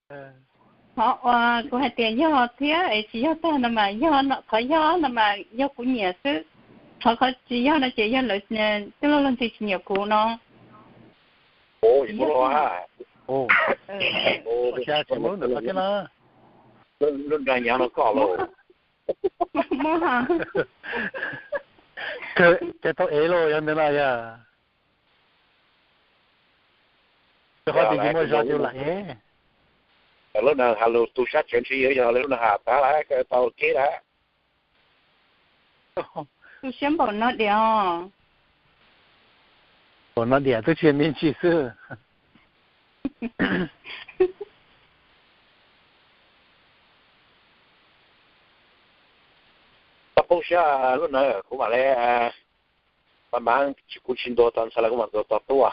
Qhov uas kuv hais tias yog thiab es tsis yog tag no mas yog no, qhov yog no mas yog kuv nyiam xwb, qhov qhov tsis yog no ces yog lawv, twb luag luag ntxhi tsis nyiam kuv no. Ua cas tsis muaj lub ntawm koj thiab na? Lub nra nyav no koj los. Muaj. Ces tau ev los yog ntawd no yog. Qhov tias tsis muaj zog ces lam ev. Lub no has lus tu sab tsev ntshe yog lub no has tag lawm, tau keb lawm. Tu siab npaum no diam. Npaum no diam twb tsis yog me ntsis xwb. Tau poob siab lub no kuv mam li, mas mas kuv tsis ntuas tos ntxhais los kuv mam ntuas tos tub.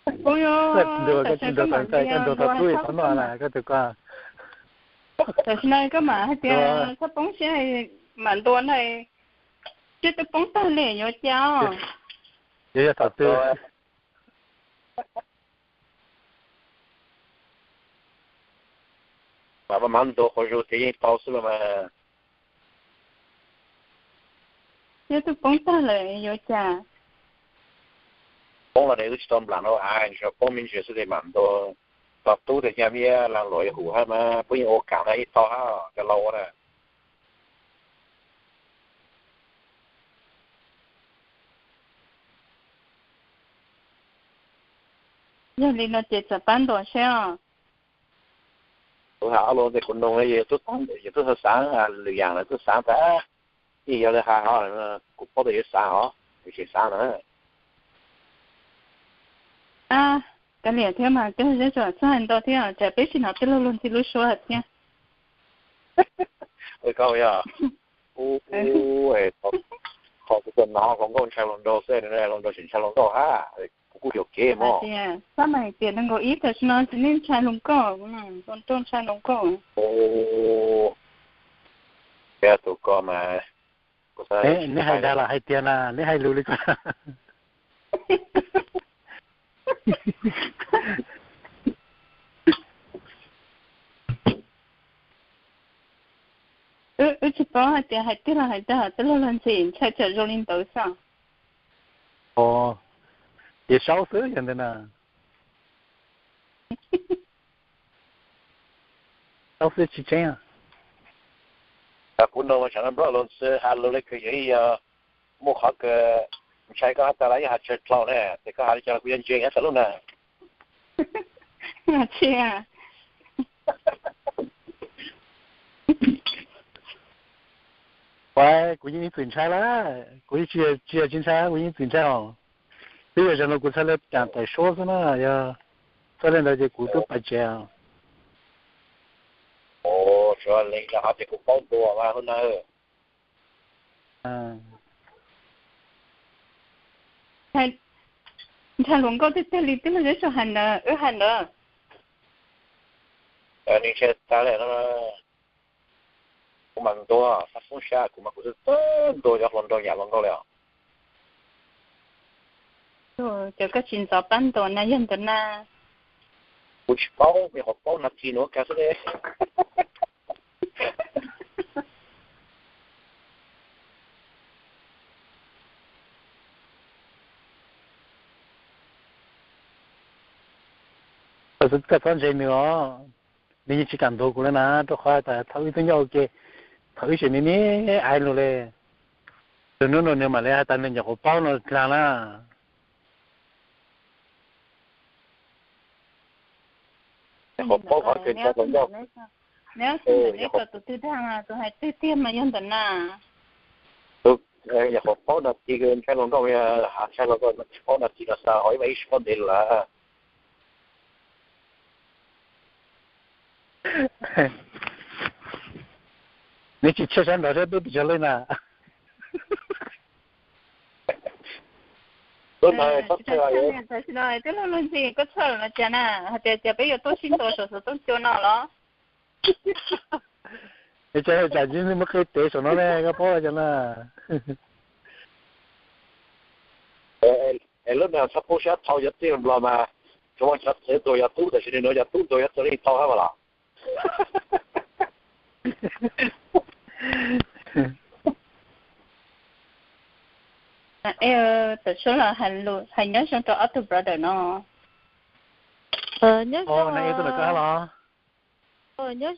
Ntuas koj tsis ntuas tos ntxhais, koj ntuas tos tub es tau noj na koj tus ko. Tam sim no koj mam hais tias txhob poob siab, mam ntuas na. Siab twb poob tag li yuav cas. Yog yog thaum twg. Mas mas ntuas qhov zoo ces yeej tau xwb los mas. Siab twb poob tag lawm yuav cas. Poob los nws twb tsis tau nplam no, poob me ntsis xwb ces mam ntuas tos tub tias nyaj vib lag luam yuav hum hab mas puab yeej ua kam na, yeej tau hab cov laus ua na. Yog li no ces txawm pab ntuas seb os. Kuv has ob lus ntawd kuv nug, yog tub xav xav lwm yam lawm tub xav tas, ib yog li has kuv paub tias yuav xav os, tsis xav na. Kav liam thiab mas, koj zeb txawm txhawj hais ntau thiab, tsam peb tsis hnov tej luag luag ntxhi lub suab hais thiab. Koj yog, ub, qhov kuv txawm hnov hluas nkauj ntshai hluas nraug xwb, hluas nraug tseem ntshai hluas nkauj hab, kuv kuj yuam kev mog. Xab mais tias nees nkaum ib tam sim no tsis nej ntshai hluas nkauj, hluas nraug ntshai hluas nkauj. Tus ko mas, neb hais dag los hais tiag na, neb hais lus li ko. Wb tsis paub hais tias hais tiag los hais dag, tej luag luag ntxhi ntshai tsam zoo li ntawd xwb. Ces saub xwb yog ntawd na. Saub xwb tsis tseeb. Kuv nug mas tsam no nplog luag ntxhi has lus li kws yog ib yog muaj qhov kws ntshai koj hab tas los yog has tsawg dlhau ne, ces koj has li cas los kuv yuav ntseeg hab tas lub na. Ua, kuv yeej ib txwm ntshai lawm, kuv tsis yog tsis ntshai, kuv yeej ib txwm ntshai os. Twb yog zaum no kuv txhaj le caam tawm suab xwb na, yog txhaj le ntawd ces kuv twb pais tsev. Ua li no ces kuv paub ntua mas hnub no. Ntshai hluas nkauj tiag tiag li, twb luag zeb tsuas hais ntawd, wb hais ntawd. Nws ntshai tas li no, kuv mas ntuas, txhob poob siab, kuv mas kuv twb ntuas cov hluas nraug yam hluas nkauj li os. Ces koj tsis ntxov pab ntuas na, yog ntawd na. Kuv tsis paub, nyuam qhuav paub nas this nuav kag xwb ne. Koj txhob ntse nws os, nws yeej tsis kam ntuas kuv li na, rau qhov tas thaum wb twb nyob ua ke, thaum wb tseem me me ais lug li, tus hnub no nws mam li has tas nws nyuam qhuav paub no dlaag na. Nyuam qhuav paub qhov kws ntshai hluas nkauj. Neb tus twg dag mas tus hais tiag tiag mas yog ntawm na. Nyuam qhuav paub nas this kws ntshai hluas nkauj, has ntshai hluas nkauj tsis paub nas this no xav hov ib mas ib sib paub ntev lawm. Neb tsis tshaj sab nrad sab peb pes tsawg leej na. Tam sim no twb luag luag ntxhi koj txhawj los cas na, hais tias cas peb yuav tuaj sib ntaus saum xov tooj cua no los? Es cas tsam tsis muaj qe tev saum no ne, koj paub cas na? Es lub no txhob poob siab, thaum yuav txij Nplog mas Tsuas muaj cov txiv ntuag yog tub, tab sis nws nuav yog tub ntuag yog txawj li tau hab mas los. Tam sim no hais nyob zoo rau ob tug brother no. Nyob zoo, nyob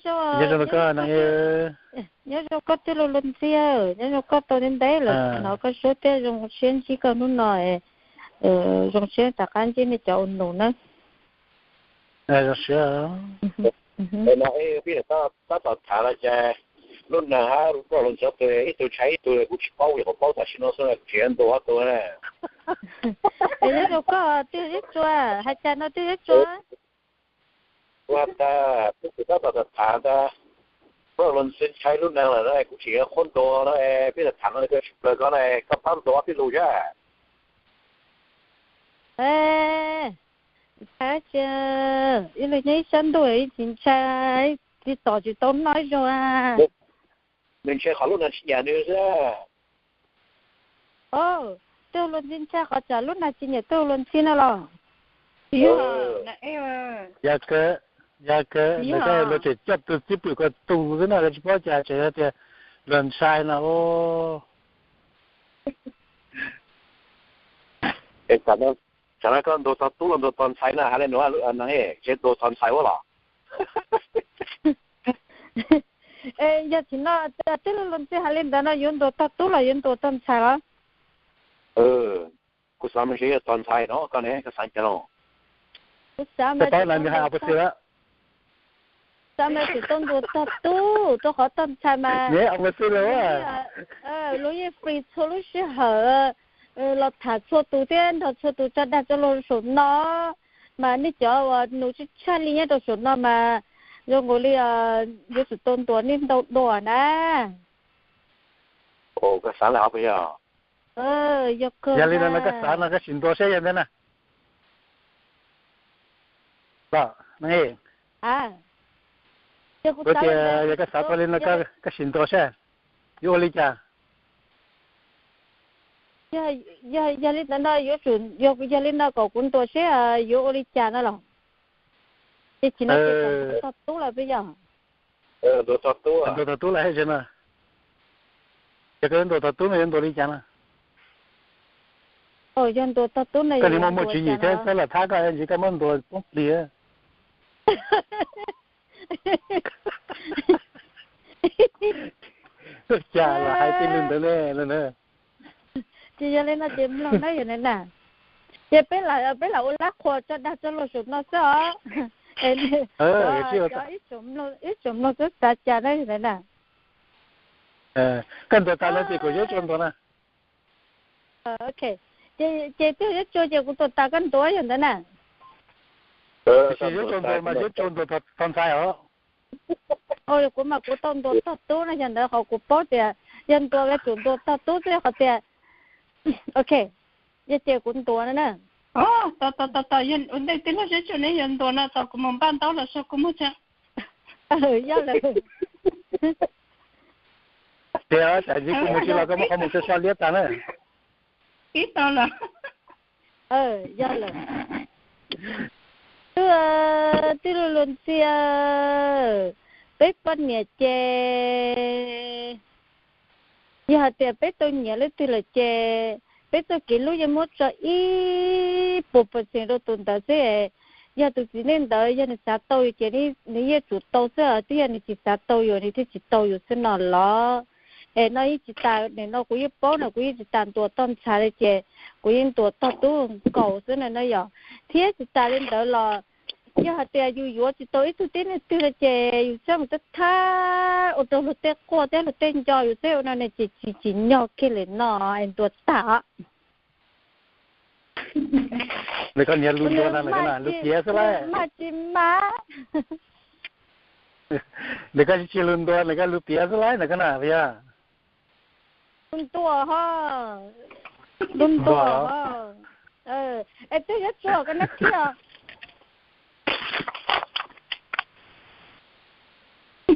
zoo, nyob zoo koj tij laug Luag Ntxhi, nyob zoo koj tau ntev ntev lawm hnov koj suab thiab zoo siab ntsib koj hnub no, zoo siab rov qab ntsib nej cov ua nus na. Zoo siab. No peb tab tom tham los cas lub neeg hab Luag Ntxhi ib tug ntshai ib tug, kuv tsis paub, yog kuv paub tam sim no xwb kuv tsis ntuas ob tug na. Nyob zoo koj tij Zeb Tsua, hais cas no tij Zeb Tsua? Ua tas peb tab tom tham tas Luag Ntxhi ntshai lub neeg lawm no, kuv tsis yuav qhuab ntuas no, peb tham no koj tsis plaws ko na, koj pab ntuas ob peb lus seb. Ntshai, ib leeg nyob ib sab ntuj ib tsis ntshai, tsis tom tsis tau noj ib zaug. Nws ntshai qhov lub neeg tsis nyiam nws xwb. Tij Luag Ntxhi ntshai qhov tsam lub neeg tsis nyiam tij Luag Ntxhi no los? Yog kawg, yog kawg, nws koj luag tseem coj tus txiv pwm ko tus xwb no, koj tsis paub cas tseem tias luag ntshai no. Tsam no koj ntuas tog tub los ntuas tog ntxhais na, hais li nuav, tseem ntuas tog ntxhais ua los? Yog tsis no tij Luag Ntxhi hais li ntawd no yuav ntuas tog tub los yuav ntuas tog ntxhais los? Kuv xav mas ntshe yog tog ntxhais no, koj ne koj xav cas los? Kuv xav mas tseem tau ntuas tog tub, rau qhov tog ntxhais mas luag yeej free txhua lub sij hawm los tham txhua tus thiab nrog txhua tus tso dag tso luag saum no, mas nej cov uas nus tshaj tshaj li nyob rau saum no mas zoo nkaus li yuav tsum tau ntuas nej ntau dua na. Koj xav li hov puas yog? Yog li no koj xav no koj sim ntuas seb yog ntawd na. Kuv tias yog koj xav tau li no koj sim ntuas seb yuav ua li cas. Yog li ntawd no yuav tsum, yog li no kom kuv ntuas seb yuav ua li cas no los? Ces tsis no ces kom ntuas tog tub lawm puas yog? Ntuas tog tub lawm no. Ces koj yuav ntuas tog tub no yuav ntuas li cas no? Yog ntuas tog tub no koj li muaj muaj tswv yim thiab, koj lam thab koj ntsis koj muab ntuas poob plig. Koj cas los hais tej lus ntawd ne? Tsis yog li no ces mloog na yog na. Ces peb lam, peb lam ua lab qhuas tso dag tso luag saum no xwb os. Ib tsoom mloog xwb xav cas na yog na. Koj ntuas tas no ces kuv yuav tsum ntuas na. Ok, ces twb yuav tsum ces kuv tuaj tas koj ntuas yog ntawd na. Tab sis yuav tsum ntuas mas yuav tsum ntuas tog ntxhais os. Kuv mas kuv tau ntuas tog tub no yog ntawd qhov kuv paub tias yog ntuas yuav tsum ntuas tog tub xwb qhov tias. Ok, yog ces kuv ntuas no na. Tos tos tos, yog ua ntej twb luag zeb tsuag neb yuav ntuas no tos kuv mus npaj ntaub los so kuv mus tsev. Yog lawm. Tias tsam ntsis kuv mus tsis los koj muab qhov mus so so liab tas na. Ib tau lawm. Yog lawm. Twb, twb luag luag ntxhi, peb poj niam ces yog hais tias peb tau nyiam leej twg lawm ces peb txoj kev hlub yeej muab tso ib puas percent rau tus ntawd xwb. Yog tus txiv neej ntawd yog nws xav tau yus ces nws yeej tsum tau xwb, twb yog nws tsis xav tau yus nws thiaj tsis tau yus xwb no los. Es no yeej tsis tas, nim no kuv yeej paub no kuv yeej tsis tas ntuas tog ntxhais li ces kuv yeej ntuas tog tub nkaus xwb no na yom. Thiab tsis tas li ntawd los yog hais tias yus yuav tsis tau ib tug tib neeg twg li ces yus txhob mus thab thab ua rau luag tej quaj thiab luag tej nco yus xwb ua no ne ces tsis tsim nyog kiag li no es ntuas tag. Lawv koj niag lus ntuas no lawv koj na lus piav xwb lauj. Lawv koj tsis lus ntuas lawv koj lus piav xwb lauj na koj na puas yog? Lus ntuas ho, lus ntuas ho. Es twb yuav tsum koj nab thiab.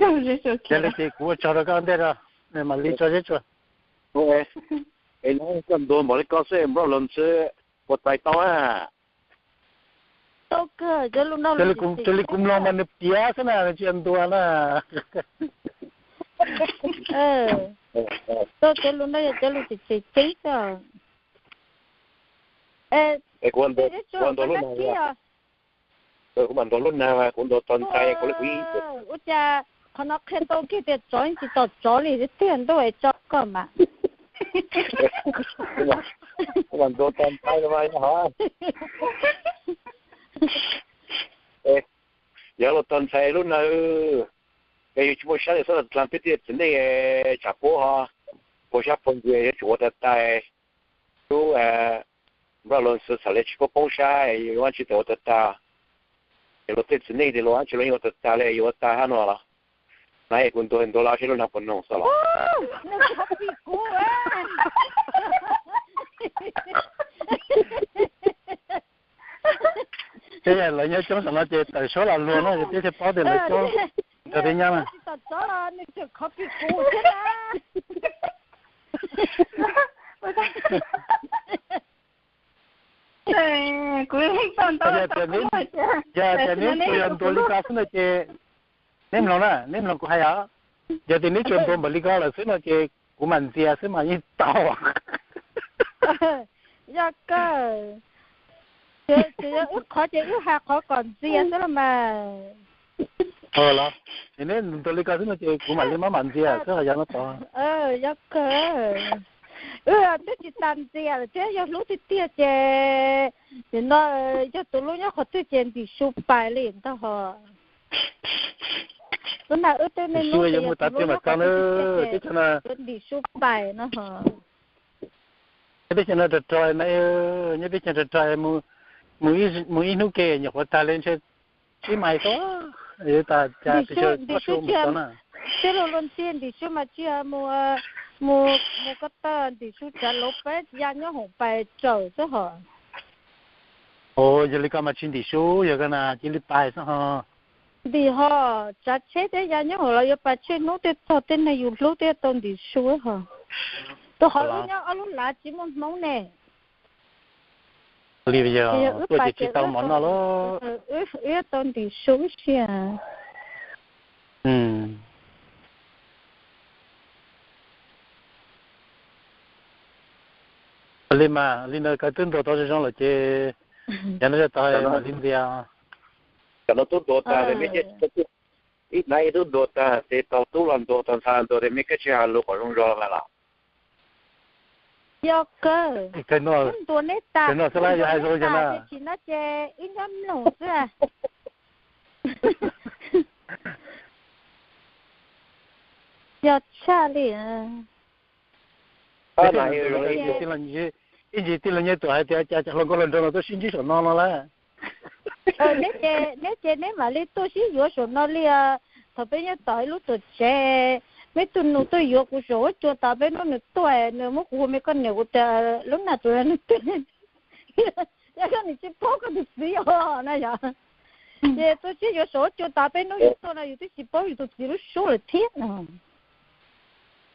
Yog li ces kuv ua tsaug rau koj ntej os, mam li tso zeb tsuag. Es koj ntuas npaum li koj xwb nplooj los xwb puas txais tau na? tau kawg, cov lus no, raws li kuv mloog mas nws piav xwb na, nws tsis yog ntuas na. Tau cov lus no yog cov lus tseem tseem ceeb xwb. Kuv ntuas lub na, kuv mam ntuas lub na, kuv ntuas txog ntxhais kuv li kuv ib. Ua cas qhov no qhia tau kiag tias tsov tsis tom tsov li tiag ntuj es tso koj mas. Kuv mam ntuas txog ntxhais no mas yog hov. Yog los txog ntxhais lub na, es yus tsis muaj sab li xwb los dlaag peb tej txiv neej tsam puab ho puas sab puas ntsws yuav tsum ua tag tag. Lub nplaj luag xwb txham li tsis paub poob sab, yuav ua tsi tau ua tag tag. Ces luag tej txiv neej tias luag ua tsi los yeej ua tag tag li, yuav ua tag hab no los. Na es kuv ntuas ntuas los seb lub nag puas noog xwb los. Ces yog lawv nyob coob saum no ces tawm suab los luag no ces peb thiaj paub tias lawv coob nrog peb nyob na. Yog tias neb tsuas yog ntuas li ko xwb no ces neb mloog na, neb mloog kuv hais os. Yog tias neb tsuas ntuas npaum li ko lawm xwb no ces kuv mam ntxias xwb mas yeej tau. Yog kawg, ces yog wb qhov ces wb hais qhov kom ntxias xwb los mas. Los, ces neb ntuas li ko xwb no ces kuv mam li maj mam ntxias xwb ho yog no tod. Yog kawg, wb twb tsis tas ntxias lawm thiab, yog hlub tiag tiag ces nim no yog tus hlub nyob qhov twg ces ntim su pais li ntag ho. Lub na wb twb me nub ces yog tus hlub nyob qhov twg tiag ces ntim su pais no ho. Nyob peb chaw no rog rog na, nyob peb chaw rog rog, mus ib hnub ke nyuam qhuav tag li ntshe tsib mais xwb, tas cas peb chaw pob su mus tau na. Tij laug luag ntxhi ntim su mas tsis yog mus, mus ko taw ntim su tsav lauv peb ya nyob hoom pais tsawm xwb hos. Yog li ko mas tsis ntim su, yog ko na cia li pais xwb ho. Ntim ho, tsav tsheb thiab ya nyob hoom los yuav pais tsheej hnub thiaj txog tej neeg yus hlub thiaj tau ntim su ho. Tus qhov wb nyob ob lub lav tsis muaj Hmoob ne. Li yog tuaj ces tsis tau mov noj lawm. Wb tau ntim su ib siab. Li mas li ntawd kawg twb ntuas tau zoo zoo lawm ces yav no tau mam li ntxias. Tam no tub ntuas tag, ib hnub tub ntuas tag ces tau tub los ntuas, tau ntxhais ntuas ces mej koj tsis hais lus kom zoo zog los mas los. Yog kawg, wb ntuas neb tas, wb ntuas neb tas ces tsis no ces wb nyob mloog xwb. Yog tshaj li. Ib ntsis tij laug Nyiaj Tuam hais tias cas cov hluas nkauj hluas nraug no tuaj sib ntsib saum no no lawm. Neb ces neb mam li tuaj sib yuav saum no li. Thaum peb nyob tom ib lub tuam tsev, peb tug nus tuaj yuav kuv saum huab cua tas peb hnub nws tuaj, nws muab kuv hu me koj niam, kuv tias lub na tus nws twg, yog koj nws tsis paub koj tus txiv os na yog. Ces tuaj sib yuav saum huab cua tas peb hnub yus tuaj no yus twb tsis paub yus tus txiv lub suab lawm thiab no.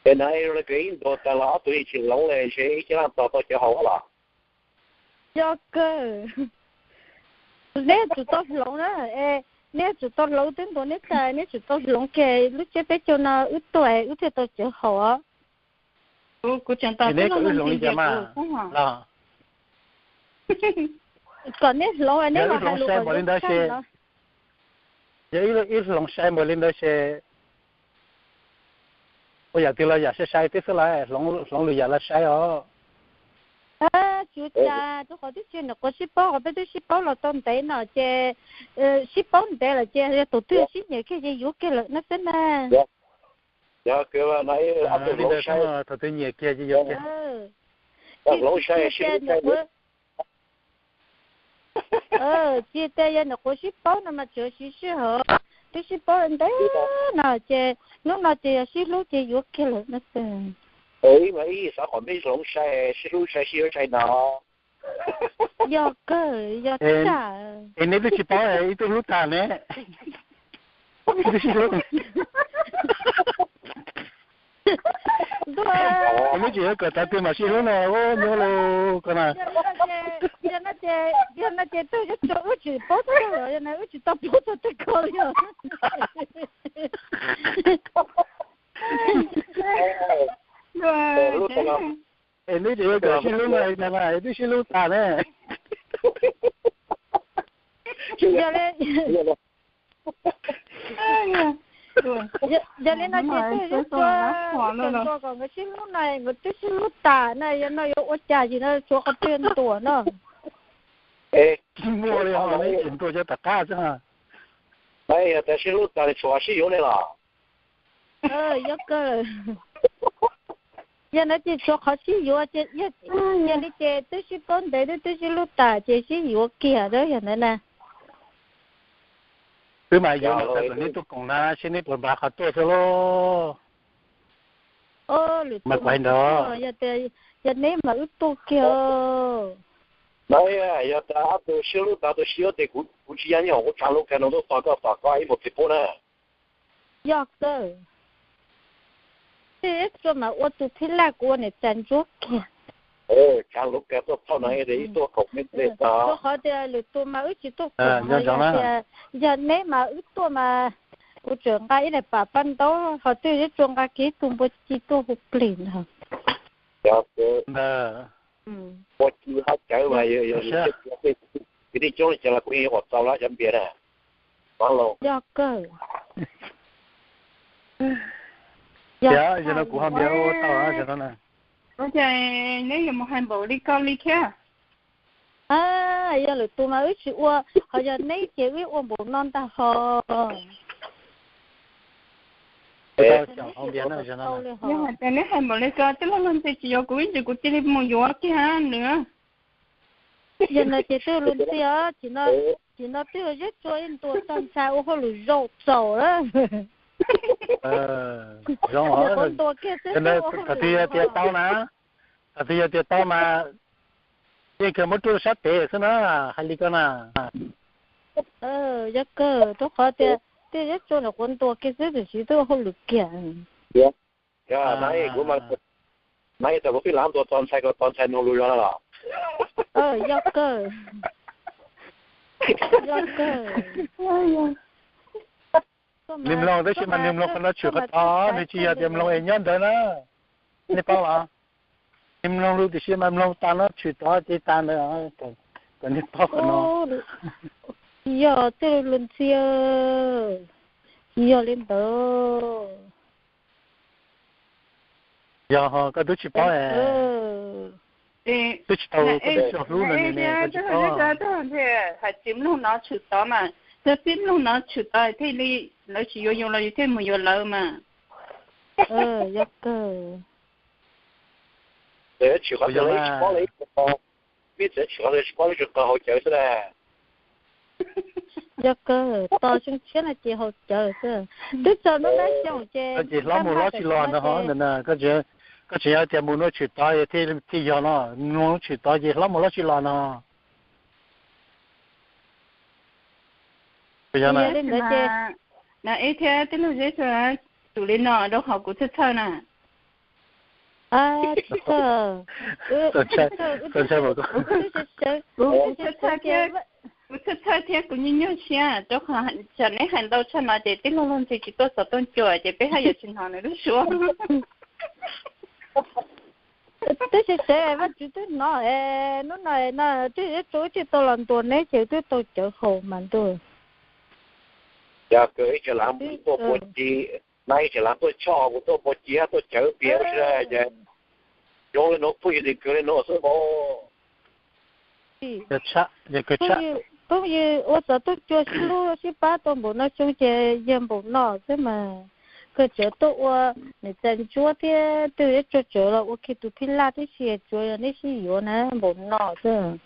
Es na ib ntuas tas los ob tug yeej tsis hloov li, ntshe ib caj laj tos tau cov haus los. Yog kawg, neb yuav tsum tau hloov na, neb yuav tsum tau hloov, twb ntuas neb tas neb tsum tau hloov kiag lub tsiab peb caug no wb tuaj wb thiaj tau cov haus. Kom wb hloov li cas mas los? Kom neb hloov, neb los hais lus kom neb sai. Yog wb hloov sai npaum li ntawd ces ua yam twg los yam sai sai peb xwb lawm, hloov lwm yam los sai os. Tsis ua cas, rau qhov twb tsis nyuam qhuav sib paub, qhov peb twb sib paub los tau ntev no ces sib paub ntev lawm ces yog tus twg sib nyiam kiag ces yuav kiag lawm no xwb na. Yog kawg, thaum twg nyiam kiag ces yuav kiag. Tsis tias yog nyuam qhuav sib paub no mas tsuav siv sij hawm, twb sib paub ntev no ces hnub no ces yog sib hlub ces yuav kiag lawm no xwb. Ib mas ib xav kom peb hloov sai, sib hlub sai, sib yuav sai no. Yog kawg, yog tshaj. Es neb twb tsis paub ib tug hlub tag ne. Neb tseem yuav kom thaum twg mam sib hlub no, nyuaj li ko na. Yog no ces, yog no ces twb yuav tso wb tsis paub txog, yog no wb tsis tau paub txog tej ko li os. Es neb tseem yuav kom sib hlub no, twb sib hlub tas ne. Yog li, yog li no ces twb yuav tso, tso kom nkawd sib hlub no, nkawd twb sib hlub tas na, yog no yuav ua cas yim no tsuav qhov twg ntuas no. Muaj li ho neb tseem ntuas cov tom qab xwb. Yog tas sib hlub tas tsuav sib yuav ne los? Yog kawg. Yog no ces tsuav qhov sib yuav, yog li ces twb sib paub ntev, twb twb sib hlub tas ces sib yuav kiag yog ntawd na. Twb mas yuav mas tau kom neb tuaj koom na, seb neb puas npaj qhov tuaj xwb lauj. Mas kuv hais ntawd, yog neb mas wb tuaj kiag. Yog tas ob tug sib hlub tas tus sib yuav ces kuv tsis ya nyob hauv kuv tshav lub kag no tuaj tos koj, tos koj ib mus txiv pub na. Yog kawg. Tej tsuas mas ua tus phij laj kuv ua niam tais ntsuab kiag. Tshav lub kag tuaj txhoj no ib tuaj koom neb tej tau. Rau qhov tias lwm tus mas wb tsis tuaj koom, yog tias yog neb mas wb tuaj mas kuv tseem nqa ib daim pam paj ntaub, ho twb yuav tsuas nqa kiag ib tug npua ci tuaj hu plig ntag. Npua ci hab cawv mas yog kwv tij coob li cas los kuv yeej yuav kom txaus lawv cov npias na. Yog kawg. Yog no kuv ho npias ua tau no na. Neb yuav mus hais npaum li koj li thiab. Yog lwm tus mas wb tsis ua, ho yog neb ces wb ua npaum no ntag ho. Yog hais tias neb hais npaum li ko, tij laug Luag Ntxhi tsis yuav kuv ib ntsis kuv cia li mus yuav kiag nws. Yog no ces tij laug Luag Ntxhi os, tsim no twb yog Zeb Tsua ib ntua txog ntshai ua hauj lwm zoo txaus lawm. Zoo, ntuas kiag xwb, thaum twg yog tias tau na, thaum twg yog tias tau mas yeej kawg muab rub sab pem xwb na, hais li ko na. Yog kawg, rau qhov tias twb yog Zeb Tsua nws quav ntuas kiag xwb, tiam sis twb ua hauj lwm kiag. Kuv mas, mas yog tias kuv twb lam ntuas txog ntshai ko, txog ntshai nug lus zog no los? Yog kawg. Yog kawg. Nws mloog tab sis mas nws mloog qhov no tshwm qhov tod, nws tsis yog tias mloog es nyob ntawd na. Nej paub los? Nws mloog lus tiam sis mas mloog tas no tshwm tod ces tas ntawd, kom nej paub qhov no. Yog tij laug Luag Ntxhi, tsis yog li ntawd. Yog ho koj twb tsis paub, twb tsis tau, koj twb tsis tau hlub nws ne, koj twb tsis paub. Hais tsis mloog no tshwm tod mas, yog tib mloog no tshwm tod thiaj li lawv tsis yuav yus los yus thiaj mus yuav lawv mas. Yog kawg. Tshwm qhov twg los tsis paub, ib txwm tshwm qhov twg tsis paub, tsuas tos haus cawv xwb na. Yog kawg, tos xyoo tshiab no ces haus cawv xwb. Twb txog hnub no xyoo ces hlob mus hlob tsis los ntag ho ntawd na. Koj tseem hais tias mus no tshwm tod thiaj yog no, mus no tshwm tod ces hlob mus hlob tsis los no. Yog li ntawd ces, na ib thiab tij laug Zeb Tsua, tus li no rau qhov kuv txhawj txhawj na. Kuv txhawj txhawj thiab kuv nyuaj nyuaj siab rau qhov tsam neb hais ntau tshaj no ces tij laug Luag Ntxhi tsis tuaj xov tooj cua ces peb haj yam tsis hnov nws lub suab. Twb seb seb Vaj Tswv twb hnov, hnub no no twb yuav tsum twb tau los ntuas neb ces twb tau cawv haus mas ntuj. Yog kawg ib tsam lam tuaj pua ci, na ib tsam lam tuaj choj kuv tuaj pua ci hab tuaj cawv piav ua si ces zoo li nuav phooj ywg twb kawg li nuav xwb os. Phooj ywg ua xov tooj cua sib hlub sib pab tau npaum no xyoo ces yog npaum no xwb mas. Koj tseem tuaj ua niam tais ntsuab thiab twb yuav tsum tseem los ua kiag tus phij laj tib si, tsuav yog neb sib yuav na npaum no xwb.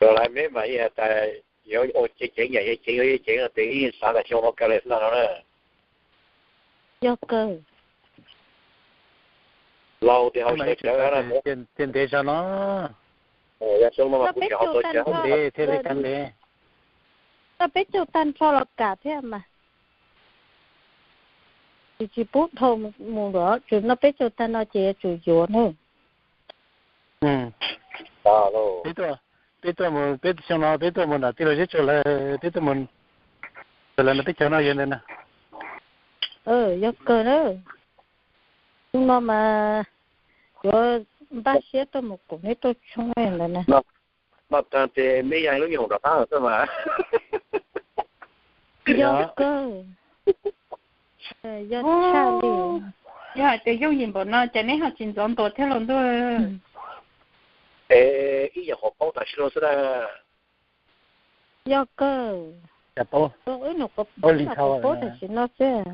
Lawv meb mas ib yam tas yuav ua ceev ceev yam ceev ceev ua ceev ceev no ces ib xav tas xyoo no kawg li xwb no na. Yog kawg. Laug tias haus cawv na, tias ntev zog no. Yog xyoo no mas kuv tseem haus tau cawv ntev thiaj li tag ntev. Koj peb caug tag nrho los kam thiab mas. Tsis, tsis pub dhau mus lawm, tsuas noj peb caug tag no ces yuav tsum yuav na. Peb tuaj, peb tuaj mus, peb xyoo no peb tuaj mus nram tij laug Zeb Tsua lawv, peb tuaj mus, lawv no peb caug no yog ntawd na. Yog kawg na. Xyoo no mas yuav npaj siab tuaj mus koom neb rooj tshoob ntawd na. Noj tag ces neb yeej lub nyuag rov qab xwb mas. Yog kawg. Yog tshaj li. Yog hais tias yooj yim npaum no ces neb ho tsis ntxov ntuas thiab los ntuj. Es ib yam qhuav paub tam sim no xwb na. Yog kawg. Paub, paub li tam sim no xwb.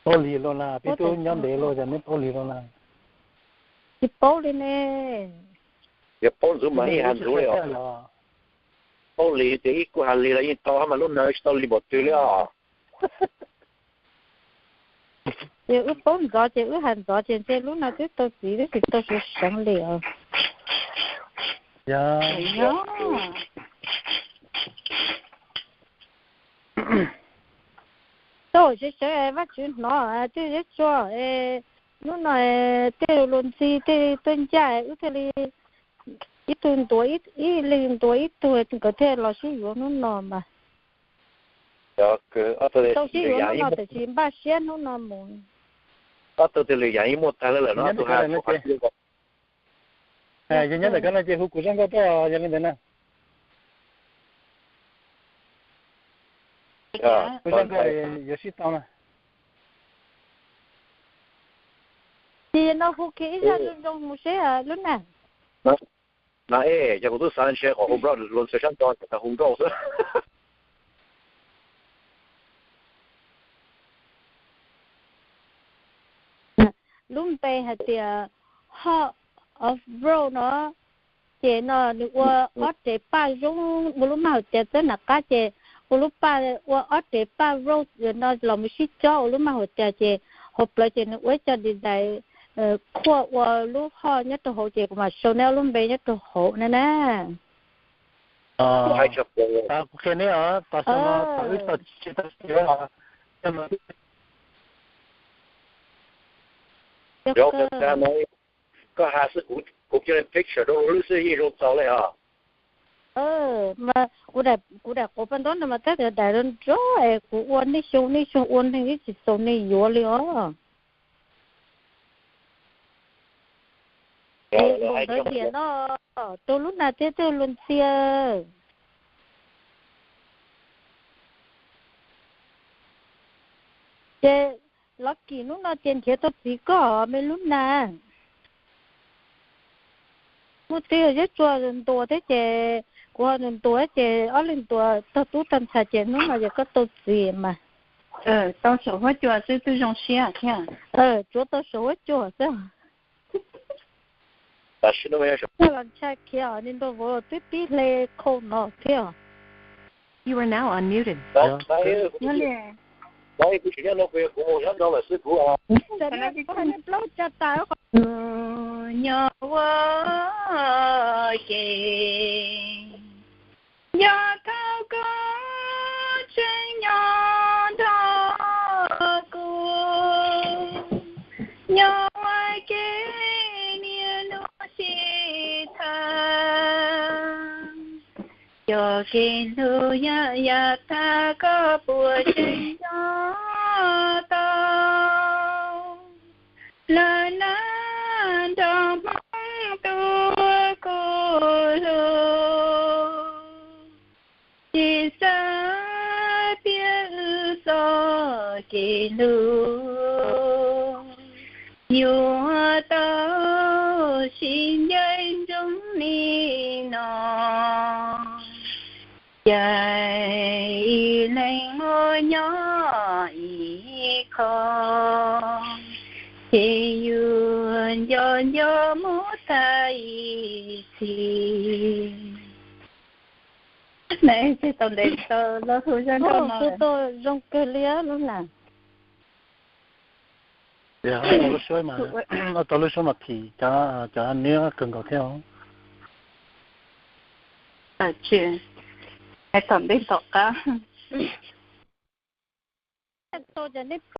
Paub li los na, peb twb nyob ntev los cas neb paub li los na. Tsis paub li ne. Yog paub ntxuv mas ib has ntxuv li os. Paub li tias ib kuj has li los yeej tau mas lub no tsis tau li npaum twg li os. Ces wb paub ntxov ces wb hais ntxov ces ntshe lub no twb tau txiv twb tsis tau sawv seev li os. Tau sawv seev Vajtswv hnov, tej Zeb Tsua, hnub no tej luag ntxhi tej tuaj ncaj wb thiaj li ib tug ntuas ib leeg ntuas ib tug nkawd thiaj los sib yuav hnub no mas. Tau sib yuav hnub no tiam sis npaj siab hnub no mus. Ob tug twg lwm yam yeej muaj tag lawm no. Yog nyob ntawm koj no ces hu kuv zaj nkauj tuaj yog li ntawd na. Hu zaj nkauj yuav sib tau na. Ces no hu kiag ib zaj zoo zoo mus seb lub na. Na es, yog kuv twb xav ntshe qhov hu nplooj luag ntxhi sab nraud ces hu nkauj xwb. Lub npe hais tias Heart of Rose no, ces no nws ua ob rev paj zoo, ua lub maj hauv tias txawb nram qab ces ua lub paj, ua ob rev paj rose no los mus sib cob ua lub maj hauv tias ces hauv plawv ces nws ua ib co design khuaj ua lub hoj nyob rau hauv ces kuv mam sau neb ob lub npe nyob rau hauv na na. Kuv qhia neb os, tom xyoo no thaum wb tsis tau sib yuav os, koj has xwb, kuv cia li picture rau lub xwb yeej zoo txaus li os. Mas kuv daim quav paj ntaub no mas tab tom daim nrog es kuv ua nej xyoo nej xyoo ua neeg ib tsis txaus neeg yuav li os. Es mus ntawd tiam no rau lub nas thiab tej luag ntxhi. Ces Lucky hnub no ces nrhiav tau txiv koj me lub nas. Muaj twj yog Zeb Tsua ntuas thiab ces kuv ho ntuas ces ob leeg ntuas tog tub tog ntxhais ces hnub no ces koj tau txiv mas. Tau saum huab cua xwb twb zoo siab thiab. Tsuav tau saum huab cua xwb. Koj los ntshai khiav os, niag nraug vauv twb pib hle khau no thiab. Plaub tsa tas nyob ua ke, yog thaum koj tseem nyob nrog kuv, nyob ua ke niaj hnub sib tham, cov kev hlub yog yav tag koj puas tseem nco tau, lawm na nrog Hmoob tus kuv hlub, tsis xav piav wb txoj kev hlub, yuav tau sib ncaim ntsoov li no. Cas ib leeg mus nyob ib qho, ces yuav nco nco mus tag ib txhis. Tau ntev tau lawm hu zaj nkauj no, zoo kawg li lub nas. Tau lub suab mas, tau lub suab mas phim cov neb kawg nkaus thiab. Tsis, hais tom ntej tom qab. Tau cas neb